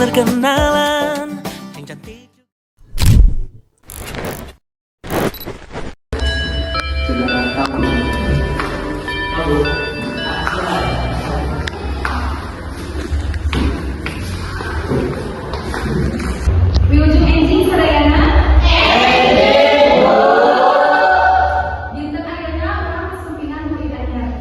Bener kenalan yang cantik. Wilujeng enjing sadayana. Dinten ayeuna urang kasumpingan murid anyar.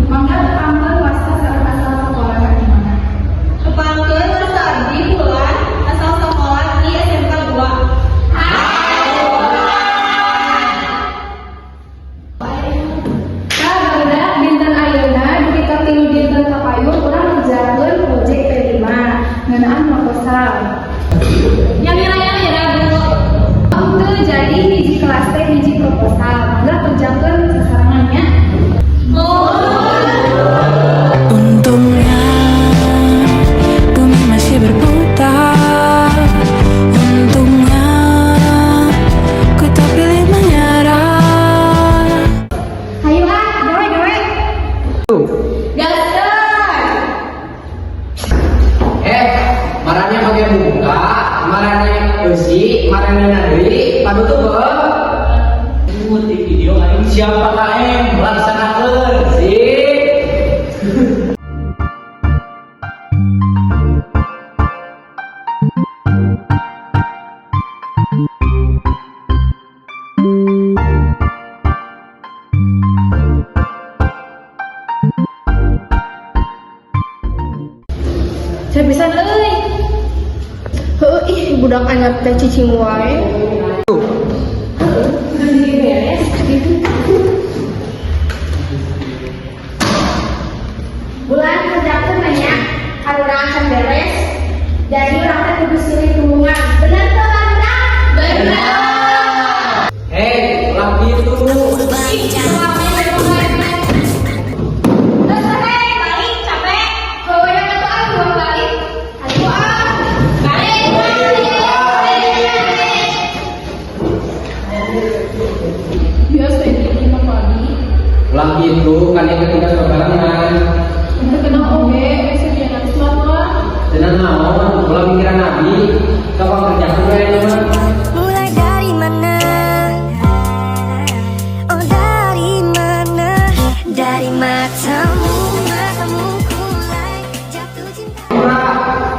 Mangga tepangkeun wasta sareng asal sakolana di mana? Tepangkeun, wasta abdi Wulan, asal sekolah di SMK 2. Nah, barudak, dinten ayeuna dugi ka 3 dinten kapayun urang ngerjakeun project P5 ngeunaan proposal. Yang nilainya ya, Bu. Henteu, jadi hiji kelas teh hiji proposal. Mangga kerjakeun sasarengan nya. Untungnya bumi masih berputar. Untungnya ku tak pilih menyerah. Hayu ah, gawe gawe. Gaskeun. Eh, maraneh bagian buka, maraneh eusi, maraneh deui, padu tuh beuh. Di video aing siap KM laksanakeun. Sip. Saya bisa euy. Heuh ih, budak anyar teh cicing wae. Beres gitu. Bulan kerjakeun nanya, urang acan beres. Jadi urang teh kudu silih tulungan. Bener teu, barudak? Bener. Eh, ulah kitu. Terus hei, balik capek. Heuh atuh ah, buang balik. Ayo ah. Balik. Balik. Biasa ini mah pagi. Ulah kitu, kan yang ketiga barengan. Henteu kena oge, sediana selat lah. Cenah naon, ulah mikiran nabi. Sok kerjakeun we mah. Mulai dari mana? Oh, dari mana? Dari matamu, matamu kulai jatuh cinta.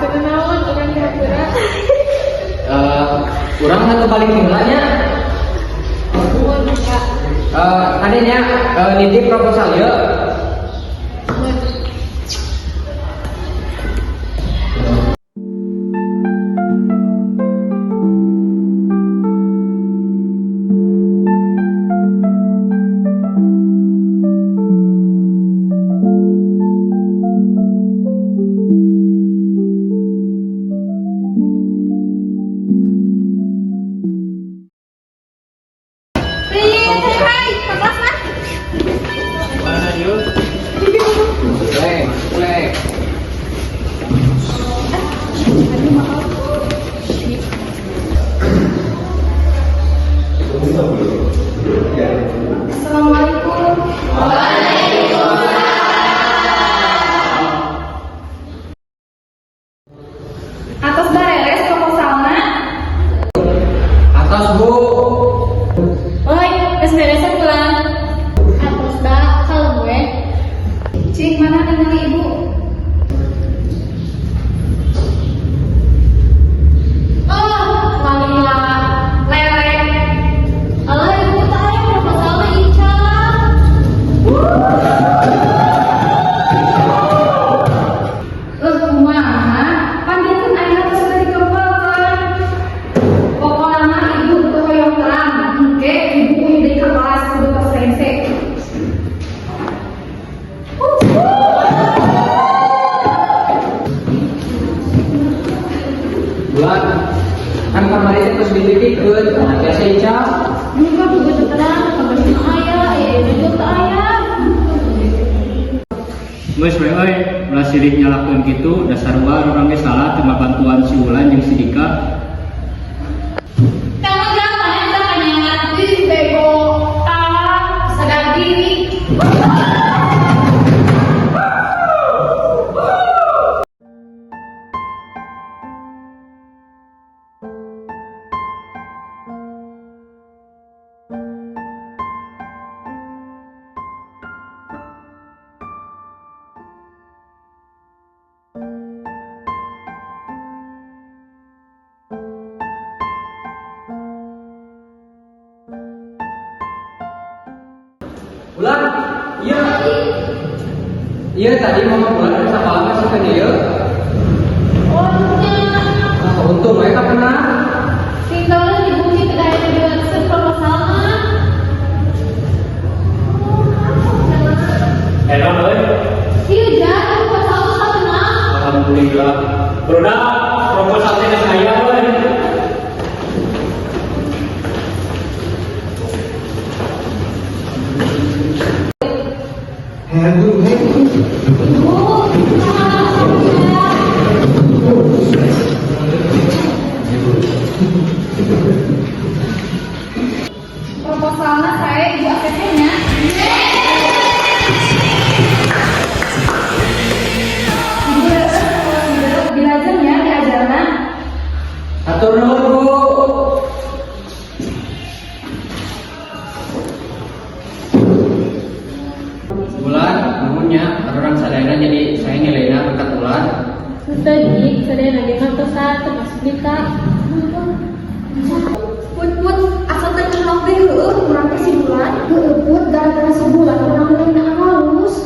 Teu naon urang kira-kira. Eh, urang mah teu balik heula nya. Eh, adanya nitip proposal yeuh. Hai, hai, ke kelas lah. Mana yuk? Lek, lek. Assalamualaikum. Atos bareres proposalna? Atos, Bu. Oi, geus beres pulang. Atos da, kalem we. Cik, mana ningali ibu? Oh, malila lelek. Alah, ibu teh aya proposalna ical. Eh, kumaha? Pan dinten ayeuna teh sudah dikempelkeun. Pokona mah ibu teu hoyong terang. Engke ibu uih deui ka kelas kudu tos rengse. Bulan kan kamari teh geus dititipkeun, nah biasa ical. Juga juga teu terang, kabar mah aya, aya juga teu aya. Geus we euy, ulah silih nyalahkeun kitu, dasar sarua urang ge salah teu ngabantuan si Wulan jeung si Dika. Tanggung jawab mana eta kanyangan? Ih, bego. Tah, sadar diri. Bulan, iya. Iya, tadi mama Bulan ke sekolah masuk ke dia. Oh, nya. Ah, untung mereka pernah. Tinggalnya dibuki ke daerah juga proposal mah. Enak euy. Iya, Jan, proposal tuh menang. Alhamdulillah. Barudak, proposal teh geus aya euy. Hei guru, hei guru. Ibu, sama proposalnya saya Ibu ACC-nya. Ibu dilajengnya diajarna. Hatur nuhun, Bu. Bulan, nuhun nya, urang sadayana jadi saya nilainya berkat Bulan. Teu di, sadayana ge mah tos termasuk Dita. Put put, asal teu ngelok deh heueuh urang teh si Bulan. Heueuh Put, gara-gara si Bulan urang nilai halus.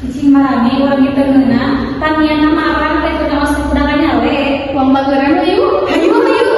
Cicing marane urang ge teu ngeunah, tanian nama arang teh kudu kudangan nyale. Uang bageran yuk. Hayu hayu.